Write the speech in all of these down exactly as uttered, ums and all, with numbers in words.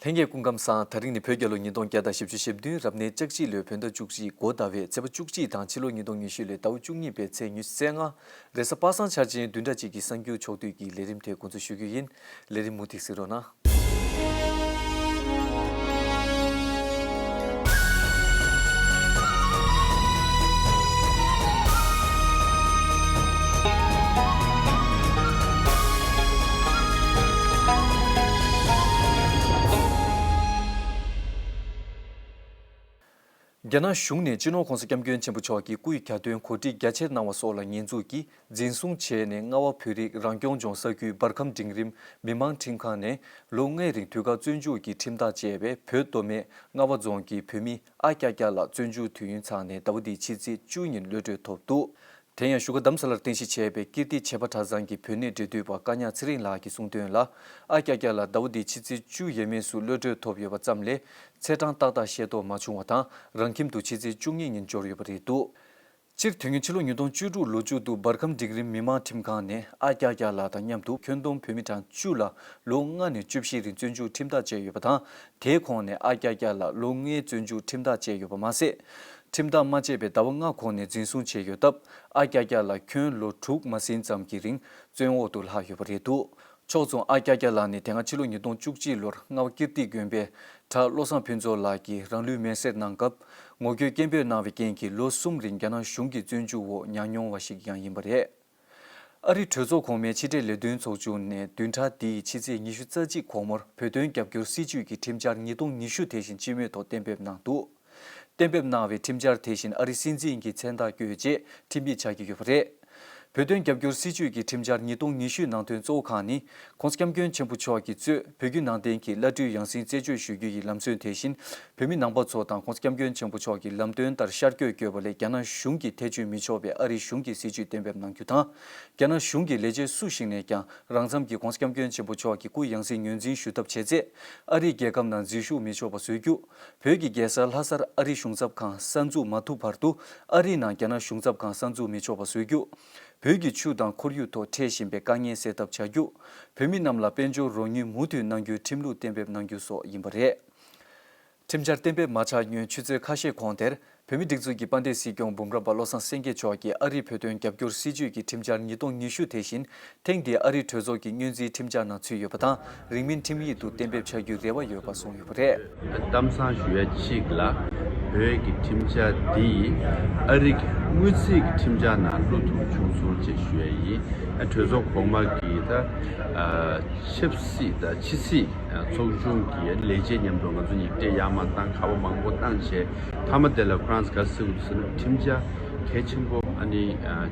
ལྷན་རྒྱས་སྐུ་ཁམས་བཟང་། དེ་རིང་ནི་བོད་རྒྱལ་ལོ་ཉིས་སྟོང་བརྒྱ་དང་བཞི་བཅུ་ཞེ་བདུན་རབ་གནས་ལྕགས་བྱི་ལོའི་བོད་ཟླ་བཅུ་གཅིག་འགོ་ཟླ་བའི་ཚེས་པ་བཅུ་གཅིག་དང་ཕྱི་ལོ་ཉིས་སྟོང་ཉི་ཤུ་ལོའི་ཟླ་བ་བཅུ་གཉིས་པའི་ཚེས་ཉི་ཤུ་རྩ་ལྔ། རེས་གཟའ་པ་སངས་འཆར་ཅན་བདུན་ཕྲག་གཅིག་གི་གསར་འགྱུར་ཕྱོགས་བསྡུས་ཀྱི་ལས་རིམ་དེ་འགོ་འཛུགས་ཞུ་རྒྱུ་ཡིན། ལས་རིམ་མུ་མཐུད་གཟིགས་རོགས་གནང་། རྒྱ་ནག་གཞུང་ནས་སྤྱི་ནོར་༸གོང་ས་༸སྐྱབས་མགོན་ཆེན་པོ་མཆོག་གི་སྐུའི་གྱ་སྟོན་གོ་སྒྲིག་རྒྱ་ཆེར་གནང་བ་སོགས་ལ་ཉེས་འཛུགས་ཀྱིས་འཛིན་བཟུང་བྱས་ནས་རྔ་བ་བོད་རིགས་རང་སྐྱོང་ལྗོངས་ས་ཁུལ་འབར་ཁམས་འབྲིང་རིམ་མི་དམངས་ཁྲིམས་ཁང་ནས་ལོ་ལྔའི་རིང་དུས་བཀག་བཙོན་འཇུག་གི་ཁྲིམས་ཐག་བཅད་པའི་བོད་མདོ་སྨད་རྔ་བ་རྫོང་གི་བོད་མི་ཨ་ཀྱག་ཀྱག་ལགས་བཙོན་འཇུག་དུས་ཡུན་ཚང་ནས་ཟླ་བ་འདིའི་ཕྱི་ཚེས་བཅུ་ཉིན་གློད་གྲོལ་ཐོབ་འདུག་དེ་ཡང་བཞུགས་སྒར་རྡ་རམ་ས་ལར་རྟེན་གཞི་བྱས་པའི་ཀིརྟི་བྱེས་པ་གྲྭ་ཚང་གི་བོད་གནས་འབྲེལ་མཐུད་པ་བཀའ་ཉག་ཚེ་རིང་ལགས་ཀྱིས་གསུངས་དོན་ལ། ཨ་ཀྱག་ཀྱག་ལགས་ཟླ་བ་འདིའི་ཕྱི་ཚེས་བཅུ་ཡས་མས་སུ་གློད་གྲོལ་ཐོབ་ཡོད་པ་ཙམ་ལས། ཚེས་གྲངས་ཏག་ཏག་ཤེས་རྟོགས་མ་བྱུང་བ་དང་། རང་ཁྱིམ་དུ་ཕྱི་ཚེས་བཅུ་གཉིས་ཉིན་འབྱོར་ཡོད་པ་རེད་འདུག་སྤྱིར་དུས་ཡུན་ཕྱི་ལོ་ཉིས་སྟོང་བཅུ་དྲུག་ལོ་མཇུག་ཏུ་འབར་ཁམས་འབྲིང་རིམ་མི་དམངས་ཁྲིམས་ཁང་ནས་ཨ་ཀྱག་ཀྱག་ལགས་དང་མཉམ་དུ་ཁྱོན་བསྡོམས་བོད་མི་གྲངས་བཅུ་ལ་ལོ་ལྔ་ནས་བཅུ་བཞི་རིང་བཙོན་འཇུག་ཁྲིམས་ཐག་བཅད་ཡོད་པ་དང་། དེའི་ཁོངས་ནས་ཨ་ཀྱག་ཀྱག་ལགས་ལོ་ལྔའི་བཙོན་འཇུག་ཁྲིམས་ཐག་བཅད་ཡོད་པ་མ་ཟད། ཁྲིམས་ཐག་མ་བཅད་པའི་ཟླ་བ་ལྔ་གོང་ནས་འཛིན་བཟུང་བྱས་ཡོད་སྟབས། ཨ་ཀྱག་ཀྱག་ལགས་ཁྱོན་ལོ་དྲུག་མ་ཟིན་ཙམ་གྱི་རིང་བཙོན་འོག་ཏུ་ལྷག་ཡོད་པ་རེད་འདུག་ཕྱོགས་མཚུངས་ཨ་ཀྱག་ཀྱག་ལགས་ནི་དེ་སྔ་ཕྱི་ལོ་ཉིས་སྟོང་བཅུ་གཅིག་ལོར་རྔ་བ་ཀིརྟི་དགོན་པའི་གྲྭ་བློ་བཟང་ཕུན་ཚོགས་ལགས་ཀྱིས་རང་ལུས་མེར་སྲེག་གནང་སྐབས། ངོ་རྒོལ་སྐད་འབོད་གནང་བའི་རྐྱེན་གྱིས་ལོ་གསུམ་རིང་རྒྱ་ནག་གཞུང་གི་བཙོན་འཇུག་འོག་ཉར་མྱོང་བ་ཞིག་ཀྱང་ཡིན་པ་རེད། ཨ་རིའི་གྲོས་ཚོགས་གོང་མའི་ཕྱི་འབྲེལ་ལས་དོན་ཚོགས་ཆུང་ནས་བདུན་ཕྲག་འདིའི་ཕྱི་ཚེས་ཉི་ཤུ་རྩ་གཅིག་དགོང་མོར་བོད་དོན་རྒྱབ་སྐྱོར་སྲིད་བྱུས་ཀྱི་ཁྲིམས་འཆར་ཉིས་སྟོང་ཉི་ཤུ་དེ་བཞིན་སྤྱི་མོས་ཐོག་གཏན་འབེབས་གནང་འདུག་གཏན་འབེབས་གནང་བའི་ཁྲིམས་འཆར་དེ་བཞིན་ཨ་རིའི་སྲིད་འཛིན་གྱི་མཚན་རྟགས་བཀོད་རྗེས་ཁྲིམས་ཡིག་ཆགས་ཀྱི་ཡོད་པ་རེད། བོད་དོན་རྒྱབ་སྐྱོར་སྲིད་བྱུས་ཀྱི་ཁྲིམས་འཆར་ཉིས་སྟོང་ཉི་ཤུ་ནང་དོན་གཙོ་བོ་ཁག་ནི། ༸གོང་ས་༸སྐྱབས་མགོན་ཆེན་པོ་མཆོག་གིས་གཙོས་བོད་བརྒྱུད་ནང་བསྟན་གྱི་བླ་སྤྲུལ་ཡང་སྲིད་རྩད་གཅོད་ཞུ་རྒྱུ་ཡི་ལམ་སྲོལ་དེ་བཞིན། བོད་མི་ནང་པ་ཚོ་དང་༸གོང་ས་༸སྐྱབས་མགོན་ཆེན་པོ་མཆོག་གི་ལམ་སྟོན་ལྟར་ཤར་བསྐྱོད་དགོས་པ་ལས་རྒྱ་ནག་གཞུང་གིས་ཐེ་བྱུས་མི་ཆོག་པའི་ཨ་རིའི་གཞུང་གི་སྲིད་བྱུས་གཏན་འབེབས་གནང་རྒྱུ་དང་། རྒྱ་ནག་གཞུང་གི་ལས་བྱེད་སུ་ཞིག་ནས་ཀྱང་རང་མཚམས་ཀྱིས་༸གོང་ས་༸སྐྱབས་མགོན་ཆེན་པོ་མཆོག་གི་སྐུ་ཡང་སྲིད་ངོས་འཛིན་ཞུ་ཐབས་བྱེད་ཚེ། ཨ་རིའི་རྒྱལ་ཁབ་ནང་འཛུལ་ཞུགས་མི་ཆོག་པ་བཟོ་རྒྱུ། བོད་ཀྱི་རྒྱལ་ས་ལྷ་སར་ཨ་རིའི་གཞུང་ཚབ་ཁང་གསར་འཛུགས་མ་ཐུབ་བར་དུ། ཨ་རིའི་ནང་རྒྱ་ནག་གཞུང་ཚབ་ཁང་གསར་འཛུགས་མི་ཆོག་པ་བཟོ་རྒྱུ། བོད་ཀྱི་ཆུ་དང་ཁོར་ཡུག་ཐོག་འཕྲད་བཞིན་པའི་དཀའ་ངལ་སེལ་ཐབས་བྱ་རྒྱུ། བོད་མི་རྣམས་ལ་དཔལ་འབྱོར་རོགས་དངུལ་མུ་མཐུད་གནང་རྒྱུའི་ཁྲིམས་ལུགས་གཏན་འབེབས་གནང་རྒྱུ་སོགས་ཡིན་པ་རེད། ཁྲིམས་འཆར་གཏན་འབེབས་མ་ཆགས་སྔོན་ཆུ་ཚོད་ཁ་ཤས་གོང་དེར། བོད་མིའི་སྒྲིག་འཛུགས་ཀྱི་དཔལ་ལྡན་སྲིད་སྐྱོང་འབུམ་རམས་པ་བློ་བཟང་སེང་གེ་མཆོག་གིས་ཨ་རིའི་བོད་དོན་རྒྱབ་སྐྱོར་སྲིད་བྱུས་ཀྱི་ཁྲིམས་འཆར་ཉིས་སྟོང་ཉི་ཤུ་དེ་བཞིན། ཐེངས་འདིའི་ཨ་རིའི་གྲོས་ཚོགས་ཀྱི་སྔོན་རྩིས་ཁྲིམས་འཆར་ནང་ཚུད་ཡོད་པ་དང་། རིང་མིན་ཁྲིམས་ཡིག་ཏུ་གཏན་འབེབས་བྱ་རྒྱུའི་རེ་བ་ཡོད་པ་གསུངས་ཡོད་པ་རེད། གཏམ་བཟང་ཞུ་ཡ་གཅིག་ལ། བོད་ཀྱི་ཁྲིམས་འཆར་འདི་ཨ་རི་གི་སྔོན་རྩིས་ཀྱི་ཁྲིམས་འཆར་ནང་བླུག་ཐུབ་བྱུང་སོང་ཅེས་ཞུ་ཡ་ཡིན། གྲོས་ཚོགས་གོང་མ་གི་ད་ཆབ་སྲིད་དང་ཕྱི་སྲིད་ཚོགས་ཆུང་གི་ལས་བྱེད་མཉམ་དུ་ང་ཚོ་ཡིག་ཕྲེང་ཡར་མར་བཏང་། ཁ་པར་མང་པོ་བཏང་བྱས། མཐའ་མ་དེ་ལ་ཁོ་རང་ཚོ་ག་རེ་ཟེར་གྱི་འདུག་ཟེར་ན། ཁྲིམས་འཆར་གལ་ཆེན་པོ་ཨ་ནི་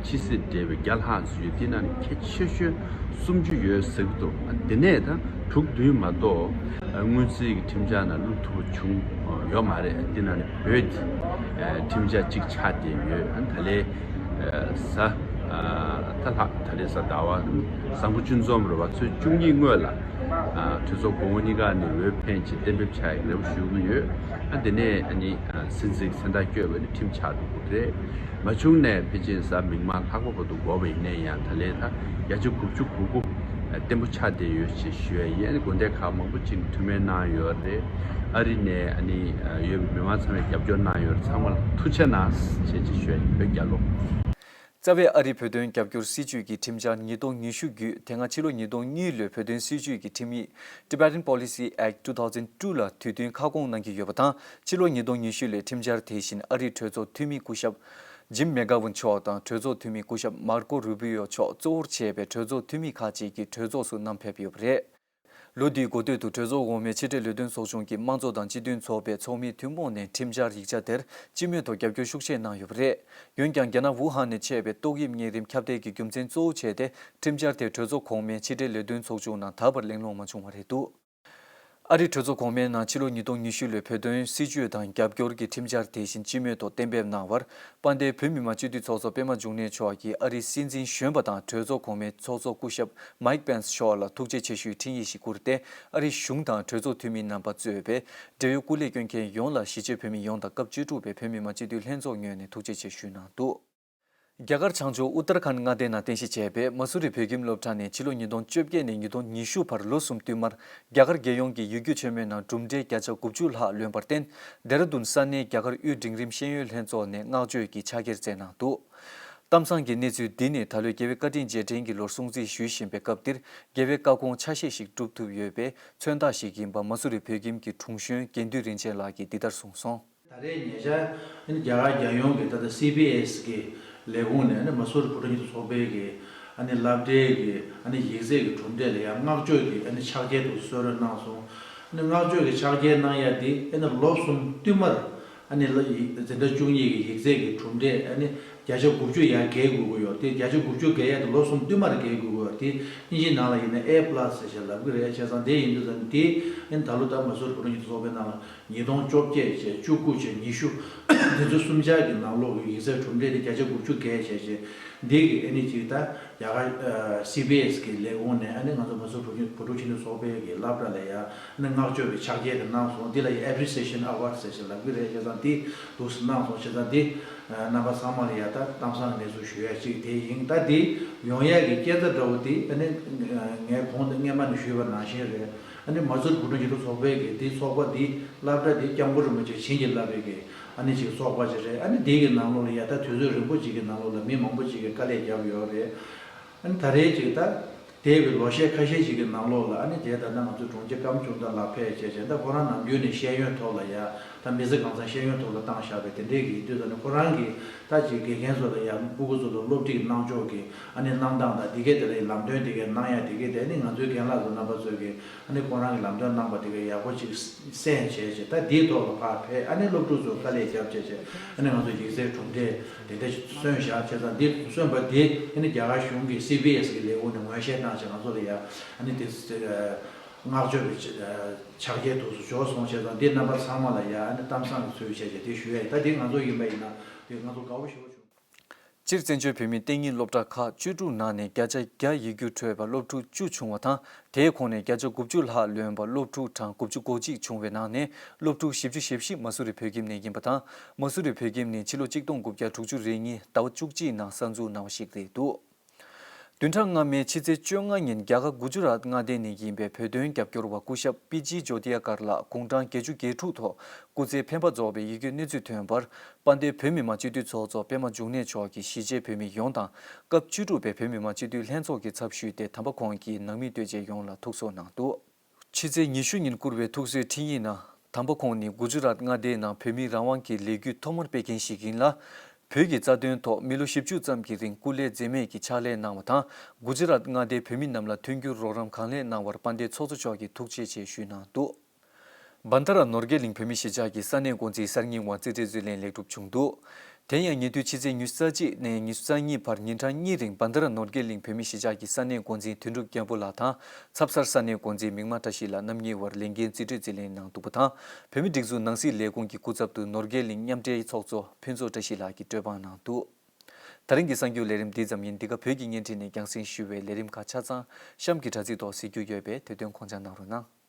ཕྱི་སྲིད་འབྲེལ་བའི་བརྒྱ་ལྷག་ཙམ་ཡོད། དེ་ནང་ནས་གལ་ཆེ་ཤོས་སུམ་ཅུ་ཡོད་ཟེར་གྱི་འདུག་དེ་ནས་ད་དྲུག་བདུན་མ་གཏོགས་སྔོན་རྩིས་ཀྱི་ཁྲིམས་འཆར་ནང་བླུག་ཐུབ་པ་བྱུང་ཡོད་མ་རེད། དེ་ནང་ནས་བོད་ཀྱི་ཁྲིམས་འཆར་གཅིག་ཆགས་བསྡད་ཡོད། ད་ལས་གཟའ་ད་ལྷག་ད་ལས་གཟའ་ཟླ་བ་གཟའ་འཁོར་བཅུ་འཛོམས་རེད་བ། ཚེས་བཅུ་གཉིས་སྔོན་ལ་གྲོས་ཚོགས་གོང་འོག་གཉིས་ཀ་ནས་འོས་འཕེན་ཆེད་གཏན་འབེབས་བྱ་ཡག་རེ་བ་ཞུ་གི་ཡོད། ཨ་དེ་ནས་ཨ་ནི་སྲིད་འཛིན་གྱི་མཚན་རྟགས་བཀོད་པ་ནི་ཁྲིམས་ཆགས་འགྲོ་གི་རེད། མ་བྱུང་ནས་ཕལ་ཆེར་གཟའ་མིག་དམར་ལྷག་པ་བར་དུ་འགོར་བ་ཡིན་ནའི་ཡང་། ད་ལས་ད་བརྒྱ་ཆ་དགུ་བཅུ་གོ་དགུ་བརྟན་པོ་ཆགས་བསྡད་ཡོད་ཅེས་ཞུ་ཡ་ཡིན། ཨ་ནི་དགོན་སྡེ་ཁག་མང་པོ་ཅིག་ནས་མཐུན་མོལ་གནང་ཡོད་རེད། ཨ་རི་ནས་ཨ་ནི་ཡོད་པའི་མི་མང་ཚང་མས་རྒྱབ་སྐྱོར་གནང་ཡོད་རེད། ཚང་མ་ལ་ཐུགས་རྗེ་གནང་ཞེས་ཅེས་ཞུ་ཡ་ཡིན། བོད་རྒྱལ་ལོ། རྩ་བའི་ཨ་རིའི་བོད་དོན་རྒྱབ་སྐྱོར་སྲིད་བྱུས་ཀྱི་ཁྲིམས་འཆར་ཉིས་སྟོང་ཉི་ཤུ་བརྒྱུད། དེ་སྔ་ཕྱི་ལོ་ཉིས་སྟོང་གཉིས་ལོའི་བོད་དོན་སྲིད་བྱུས་ཀྱི་ཁྲིམས་ཡིག Tibetan Policy Act two thousand two ལ་དུས་བསྟུན་ཁ་སྐོང་གནང་གི་ཡོད་པ་དང་། ཕྱི་ལོ་ཉིས་སྟོང་ཉི་ཤུ་ལོའི་ཁྲིམས་འཆར་དེ་བཞིན་ཨ་རིའི་གྲོས་ཚོགས་འཐུས་མི་སྐུ་ཞབས་Jim McGovern མཆོག་དང་། གྲོས་ཚོགས་འཐུས་མི་སྐུ་ཞབས་Marco Rubio མཆོག་གཙོ་བོར་བྱས་པའི་གྲོས་ཚོགས་འཐུས་མི་ཁག་ཅིག་གིས་གྲོས་ཚོགས་སུ་བསྣམས་ཕེབས་ཡོད་པ་རེད། ལོ་འདིའི་འགོ་སྟོད་དུ་གྲོས་ཚོགས་འོག་མའི་ཕྱི་དྲིལ་ལས་དོན་ཚོགས་ཆུང་གི་དམངས་གཙོ་དང་སྤྱི་མཐུན་ཚོགས་པའི་ཚོགས་མིའི་ཐུན་མོང་ནས་ཁྲིམས་འཆར་ཡིག་ཆ་དེར་སྤྱི་མོས་ཐོག་རྒྱབ་སྐྱོར་ཤུགས་ཆེ་གནང་ཡོད་པ་རེད། འོན་ཀྱང་། རྒྱ་ནག་ཝུ་ཧན་ནས་མཆེད་པའི་ཏོག་དབྱིབས་གཉན་རིམས་ཁྱབ་གདལ་གྱི་རྒྱུ་མཚན་གཙོ་བོ་བྱས་ཏེ། ཁྲིམས་འཆར་དེ་གྲོས་ཚོགས་གོང་མའི་ཕྱི་དྲིལ་ལས་དོན་ཚོགས་ཆུང་ནང་ད་བར་གླེང་སློང་མ་བྱུང་བ་རེད་འདུག་ཨ་རིའི་གྲོས་ཚོགས་གོང་མའི་ནང་ཕྱི་ལོ་ཉིས་སྟོང་ཉི་ཤུ་ལོའི་བོད་དོན་སྲིད་བྱུས་དང་རྒྱབ་སྐྱོར་གྱི་ཁྲིམས་འཆར་དེ་བཞིན་སྤྱི་མོས་ཐོག་གཏན་འབེབས་གནང་བར། དཔལ་ལྡན་བོད་མི་མང་སྤྱི་འཐུས་ཚོགས་གཙོ་པད་མ་འབྱུང་གནས་མཆོག་གིས་ཨ་རིའི་སྲིད་འཛིན་གཞོན་པ་དང་གྲོས་ཚོགས་གོང་མའི་ཚོགས་གཙོ་སྐུ་ཞབས་Mike Pence མཆོག་ལ་ཐུགས་རྗེ་ཆེ་ཞུའི་འཕྲིན་ཡིག་ཞིག་བསྐུར་ཏེ། ཨ་རིའི་གཞུང་དང་གྲོས་ཚོགས་འཐུས་མི་རྣམ་པ་གཙོས་པའི་འབྲེལ་ཡོད་སྐུ་ལས་སྐྱོན་མཁན་ཡོངས་ལ་གཞིས་བྱེས་བོད་མི་ཡོངས་དང་སྐབས་བཅུ་དྲུག་པའི་བོད་མི་མང་སྤྱི་འཐུས་ལྷན་ཚོགས་ངོས་ནས་ཐུགས་རྗེ་ཆེ་ཞུས་གནང་འདུག་རྒྱ་གར་བྱང་ཕྱོགས་ཨུ་ཏར་ཁཱན་མངའ་སྡེ་ནང་རྟེན་གཞི་བྱས་པའི་མ་སུ་རི་བོད་ཁྱིམ་སློབ་གྲྭ་ནས་ཕྱི་ལོ་ཉིས་སྟོང་བཅོ་བརྒྱད་ནས་ཉིས་སྟོང་ཉི་ཤུ་བར་ལོ་གསུམ་བསྟུད་མར་རྒྱ་གར་རྒྱལ་ཡོངས་ཀྱི་ཡིག་རྒྱུགས་ཆེན་མོའི་ནང་གྲུབ་འབྲས་བརྒྱ་ཆ་དགུ་བཅུ་ལྷག་ལོན་པར་བརྟེན། ལྡེ་ར་ལྡུན་ས་གནས་རྒྱ་གར་དབུས་འབྲིང་རིམ་ཤེས་ཡོན་ལྷན་ཚོགས་ནས་བསྔགས་བརྗོད་ཀྱི་ཕྱག་འཁྱེར་བསྩལ་གནང་འདུག་གཏམ་བཟང་གི་གནས་ཚུལ་འདི་ནི་ད་ལོའི་རྒྱལ་བའི་བཀའ་དྲིན་རྗེས་དྲན་གྱི་ལོར་སྲུང་བརྩི་ཞུས་བཞིན་པའི་སྐབས་འདིར། རྒྱལ་བའི་བཀའ་དགོངས་ཆ་ཤས་ཤིག་སྒྲུབ་ཐུབ་ཡོད་པའི་མཚོན་རྟགས་ཤིག་ཡིན་པ་མ་སུ་རི་བོད་ཁྱིམ་གྱི་དྲུང་གཞོན་དགེ་འདུན་རིན་ཆེན་ལགས་ཀྱིས་འདི་ལྟར་གསུངས་སོང་། ད་རེས་ཉེ་ཆར་ཨ་ནི་རྒྱ་གར་རྒྱལ་ཡོངས་ཀྱི་ད་ལྟ་སི་བི་ཨེ་སི་གི་ལས་ཁུངས་ནས་ཨ་ནི་མ་སུ་རི་བོད་ཕྲུག་སྙན་ཐོ་ཚོགས་པའི་གི་ཨ་ནི་སློབ་གྲྭའི་གི་ཨ་ནི་ཡིག་ཚད་ཀྱི་གྲུབ་འབྲས་ལ་ཡང་བསྔགས་བརྗོད་ཀྱི་ཨ་ནི་ཕྱག་འཁྱེར་དུ་གསོལ་རས་གནང་སོང་། ཨ་ནི་བསྔགས་བརྗོད་ཀྱི་ཕྱག་འཁྱེར་གནང་ཡ་འདི་ཨ་ནི་ལོ་གསུམ་བསྟུད་མར་ཨ་ནི་ལ་ཡི་འཛིན་གྲྭ་བཅུ་གཉིས་ཀྱི་ཡིག་ཚད་ཀྱི་གྲུབ་འབྲས་ཨ་ནི་བརྒྱ་ཆ་དགུ་བཅུ་ཡར་བརྒལ་དགོས་ཀྱི་ཡོད་དེ། བརྒྱ་ཆ་དགུ་བཅུ་བརྒལ་ཡ་དེ་ལོ་གསུམ་བསྟུད་མར་བརྒལ་དགོས་ཀྱི་ཡོད་དེ། དབྱིན་ཇིའི་ནང་ལ་ཡིན་ན་ཨེ་པ་ལ་སི་ཟེར་བྱས་ལབ་ཀྱི་རེད། བྱས་ཙང་དེ་ཡིན་དུས་ཙམ་དེ་ཨ་ནི་ད་ལོ་ད་མ་སུ་རི་བོད་ཕྲུག་སྙན་ཐོ་ཚོགས་པའི་ནང་ལ། ཉིས་སྟོང་བཅོ་བརྒྱད་བཅས་བཅུ་དགུ་བཅས་ཉི་ཤུ། དེ་ཚོ་གསུམ་ཆར་གྱི་ནང་ལོགས་ཀྱི་ཡིག་ཚད་གྲུབ་འབྲས་དེ་བརྒྱ་ཆ་དགུ་བཅུ་བརྒལ་བྱས་བྱས། འདི་གི་ཨ་ནི་ཅིག་ད་རྒྱ་གར་སི་བི་ཨེ་སི་གི་ལས་ཁུངས་ནས་ཨ་ནི་ང་ཚོ་མ་སུ་བོད་ཕྲུག་བོད་ཕྲུག་སྤྱི་འཐུས་ཚོགས་པའི་གི་སློབ་གྲྭ་ལ་ཡ་ཨ་ནི་བསྔགས་བརྗོད་ཀྱི་ཕྱག་འཁྱེར་དེ་གནང་སོང་། འདི་ལ་ཡ་ཨེ་པི་རི་སི་ཨེ་ཤན་ཨ་ཝར་ཌི་ཟེར་བྱས་ལབ་ཀྱི་རེད། བྱས་ཙང་འདི་འདུག་སེ་གནང་སོང་། བྱས་ཙང་འདི་རྣམ་པ་ཚང་མ་ལ་ཡ་ད་གཏམ་བཟང་གི་གནས་ཚུལ་ཞུ་ཡ་གཅིག་དེ་ཡིན། ད་འདི་ཡོང་ཡ་གི་སྐས་འཛེག་འདྲ་བོ་འདི་ཨ་ནི་ངས་གོང་དུ་སྔས་མ་ནས་ཞུས་པ་ནང་བཞིན་རེད། ཨ་ནི་མ་སུ་རི་བོད་ཕྲུག་སྙན་ཐོ་ཚོགས་པའི་གི་འདི་ཚོགས་པ་འདི་སློབ་གྲྭ་འདི་སྐྱབས་མགོན་རིན་པོ་ཆེ་བྱིན་གྱིས་བརླབས་པའི་གི་ཨ་ནི་ཅིག་ཚོགས་པ་ཅིག་རེད། ཨ་ནི་འདི་གི་ནང་ལོགས་ལ་ཡ་ད་དུས་ཚོད་རིང་པོ་ཅིག་གི་ནང་ལོགས་ལ་མི་མང་པོ་ཅིག་གིས་དཀའ་ལས་བརྒྱབ་ཡོད་རེད། ཨ་ནི་ད་རེས་ཅིག་ད་འདས་པའི་ལོ་ཤས་ཁ་ཤས་ཅིག་གི་ནང་ལོགས་ལ་ཨ་ནི་དེ་ད་ལྟ་ང་ཚོ་དྲུང་ཆེ་ཀམ་ཆུང་ད་ལགས་ཕེབས་བྱས་བྱས། ད་ཁོ་རང་ནམ་རྒྱུན་ནས་ཤེས་ཡོན་ཐོག་ལ་ཡ་ད་མི་ཚེ་གང་ཚང་ཤེས་ཡོན་ཐོག་ལ་བཏང་བཞག་པའི་དེ་འདྲའི་གི་དུས་ད་ནི་ཁོ་རང་གི་ད་ཅིག་དགེ་རྒན་ཚོ་ལ་ཡ་སྤུ་གུ་ཚོ་ལ་སློབ་ཁྲིད་གནང་ཕྱོགས་ཀྱི་ཨ་ནི་གནང་སྟངས་དང་དེ་གའི་དེ་ལ་ལམ་སྟོན་དེ་གའི་གནང་ཡ་དེ་གའི་དེ་ནི་ང་ཚོའི་རྒན་ལགས་ཚོ་རྣམ་པ་ཚོས་ཀྱི་ཨ་ནི་ཁོ་རང་གི་ལམ་སྟོན་གནང་པ་དེ་གའི་ཡག་པོ་ཅིག་གསན་བྱས་བྱས། ད་འདིའི་ཐོག་ལ་ཕར་ཕེབས། ཨ་ནི་སློབ་ཕྲུག་ཚོ་དཀའ་ལས་བརྒྱབ་བྱས་བྱས། ཨ་ནི་ང་ཚོ་ཡིག་ཚད་གྲུབ་འབྲས་དེ་འདྲ་སོན་བཞག་བྱས་ཙང་། འདི་སོན་པ་དེ་ཨ་ནི་རྒྱ་གར་གཞུང་གི་སི་བི་ཨེ་སི་གི་ལས་ཁུངས་ནས་ངོས་བཞེས་གནང་བྱས་ང་ཚོ་ལ་ཡ་ཨ་ནི་དེ་བསྔགས་བརྗོད་ཀྱི་ཕྱག་འཁྱེར་དུ་འབྱོར་སོང་། བྱས་ཙང་འདི་རྣམ་པ་ཚང་མ་ལ་ཡ་ཨ་ནི་གཏམ་བཟང་གི་ཚུལ་བྱས་བྱས་དེ་ཞུ་ཡ་ཡིན། ད་དེ་ང་ཚོ་ཡིན་པ་ཡིན་ན་དེ་ང་ཚོ་དགའ་བོ་ཞེ་པོ་བྱུང་། སྤྱིར་བཙན་བྱོལ་བོད་མིའི་གཏན་ཉིན་སློབ་གྲྭ་ཁག་བཅུ་དྲུག་ནང་ནས་བརྒྱ་ཆ་བརྒྱ་ཡིག་རྒྱུགས་འཕྲོད་པ་སློབ་ཕྲུག་བཅུ་བྱུང་བ་དང་། དེའི་ཁོངས་ནས་བརྒྱ་ཆ་དགུ་བཅུ་ལྷག་ལོན་པ་སློབ་ཕྲུག་གྲངས་དགུ་བཅུ་གོ་གཅིག་བྱུང་བའི་ནང་ནས་སློབ་ཕྲུག་བཞི་བཅུ་ཞེ་བཞི་མ་སུ་རི་བོད་ཁྱིམ་ནས་ཡིན་པ་དང་། མ་སུ་རི་བོད་ཁྱིམ་ནི་ཕྱི་ལོ་གཅིག་སྟོང་དགུ་བརྒྱ་དྲུག་ཅུ་རེ་གཉིས་ཟླ་བ་བཅུ་གཅིག་ནང་གསར་འཛུགས་གནང་བ་ཞིག་རེད་འདུག་བདུན་ཕྲག་སྔ་མའི་ཕྱི་ཚེས་བཅོ་ལྔ་ཉིན་རྒྱ་གར་གུ་ཇུ་རཱཏ་མངའ་སྡེ་ནས་ཡིན་པའི་བོད་དོན་རྒྱབ་སྐྱོར་བ་སྐུ་ཞབས་པི་ཇི་ཇོ་ཏི་ཡ་ཀར་ལགས་དགུང་གྲངས་བརྒྱད་ཅུ་གྱ་དྲུག་ཐོག་སྐུ་ཚེ་འཕེན་པ་རྫོགས་པའི་ཡིད་སྐྱོའི་གནས་ཚུལ་ཐོན་པར། དཔལ་ལྡན་བོད་མི་མང་སྤྱི་འཐུས་ཚོགས་གཙོ་པད་མ་འབྱུང་གནས་མཆོག་གིས་གཞིས་བྱེས་བོད་མི་ཡོངས་དང་། སྐབས་བཅུ་དྲུག་པའི་བོད་མི་མང་སྤྱི་འཐུས་ལྷན་ཚོགས་ཀྱི་ཚབ་ཞུས་ཏེ། དམ་པ་ཁོང་གིས་ནང་མི་སྡོད་སྡེ་བར་ཡོངས་ལ་ཐུགས་གསོ་གནང་འདུག་ཕྱི་ཚེས་ཉི་ཤུ་ཉིན་བསྐུར་བའི་ཐུགས་གསོའི་འཕྲིན་ཡིག་ནང་། དམ་པ་ཁོང་ནི་གུ་ཇུ་རཱཏ་མངའ་སྡེའི་ནང་བོད་མིའི་རང་དབང་གི་ལས་འགུལ་ཐོག་མར་སྤེལ་མཁན་ཞིག་ཡིན་ལ། བོད་ཀྱི་རྩ་དོན་ཐོག་མི་ལོ་བཞི་བཅུ་ཙམ་གྱི་རིང་སྐུ་ལས་འཛེམས་མེད་ཀྱིས་ཕྱག་ལས་གནང་བ་དང་། གུ་ཇུ་རཱཏ་མངའ་སྡེའི་བོད་མི་རྣམས་ལ་མཐུན་འགྱུར་རོགས་རམ་གང་ལེགས་གནང་བར་དཔལ་ལྡན་ཚོགས་གཙོ་མཆོག་གིས་ཐུགས་རྗེ་ཆེ་ཞུས་གནང་འདུག་བན་ད་ར་ནོར་དགེ་གླིང་བོད་མི་གཞིས་ཆགས་ཀྱི་ས་གནས་འགོ་འཛིན་གསར་རྙིང་དབང་རྩིས་ཁྲའི་རྩོད་ལེན་ལེགས་གྲུབ་བྱུང་འདུག་དེ་ཡང་ཉེ་དུས་ཕྱི་ཚེས་ཉི་ཤུ་རྩ་གཅིག་ནས་ཉི་ཤུ་རྩ་གཉིས་བར་ཉིན་གྲངས་གཉིས་རིང་བན་ད་ར་ནོར་དགེ་གླིང་བོད་མི་གཞིས་ཆགས་ཀྱི་ས་གནས་འགོ་འཛིན་དོན་གྲུབ་རྒྱལ་པོ་ལགས་དང་ཚབ་གསར་ས་གནས་འགོ་འཛིན་མིག་དམར་བཀྲ་ཤིས་ལགས་རྣམ་གཉིས་དབར་ལས་འགན་རྩིས་སྤྲོད་རྩིས་ལེན་གནང་འདུག་པ་དང་། བོད་མི་སྒྲིག་འཛུགས་ནང་སྲིད་ལས་ཁུངས་ཀྱི་སྐུ་ཚབ་ཏུ་ནོར་དགེ་གླིང་མཉམ་འབྲེལ་ཚོགས་གཙོ་ཕུན་ཚོགས་བཀྲ་ཤིས་ལགས་ཀྱིས་གྲོས་དཔང་གནང་འདུག་ད་རིང་གི་གསར་འགྱུར་ལས་རིམ་འདི་ཙམ་ཡིན། འདི་ག་བོད་ཀྱི་བརྙན་འཕྲིན་ནས་རྒྱང་སྲིང་ཞུ་བའི་ལས་རིམ་ཁག་ཆ་ཚང་གཤམ་གྱི་དྲ་ཚིགས་ཐོག་གཟིགས་རྒྱུ་ཡོད་པས་དེ་དོན་ཁོང་ཆ་གནང་རོགས་གནང་།